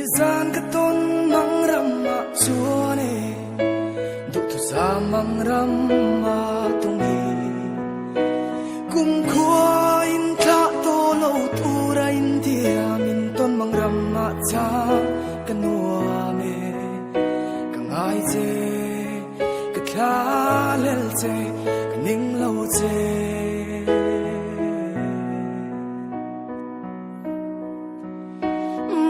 Nizan ka tawn mang ram ah chuan e Duhthusam mang ram a tung hi Kumkhua in thlah tawh lo tur a intiam in tawn mang ram ah chang ka nuam e Ka ngai che ka thla lel che ka ning lo che.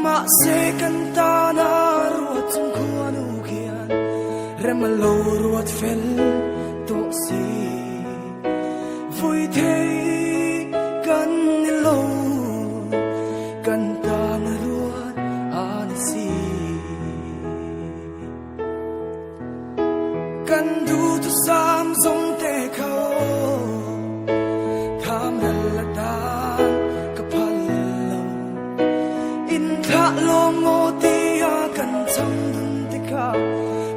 Mahse kan tana ruat chung khuanu khian rem a lo ruat fel tawh si. Vui thei kan ni lo, kan tana ruat a ni si. Kan duhthusam zawng te kha aw, tham ral atan ka phal lo. In thlah lawng maw tia kan cham dun te kha,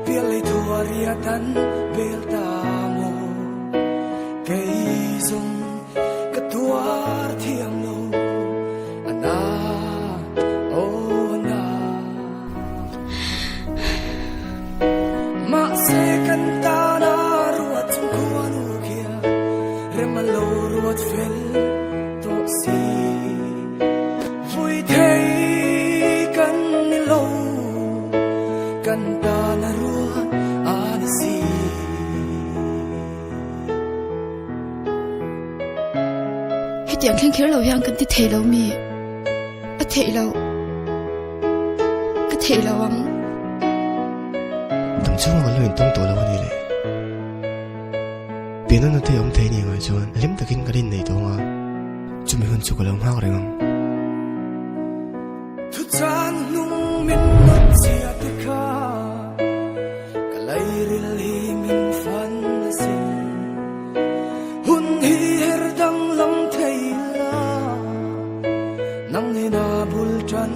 pial lei thua riat an bel ta maw. Kei zawng ka tuar thiam lo, a na, aw a na. Mahse kan tana ruat chung khuanu khian rem a lo ruat fel tawh si. Vui thei kan ni lo, kan tana ruat a ni si. Hetiang thleng kher lo hian kan ti thei lo mi? A theih loh. Ka theih lo ang. Dam chhunga kan lo intawng tawh lo a ni le. Pian na te awm thei ni ngai chuan hlim takin kan innei tawh ang a, chumi hun chu ka lo nghak reng ang. Thuchan hnung min nawt chhia te kha ka lairil hi min fan a sin. Hun hi her danglam thei la, nang nena bul tan.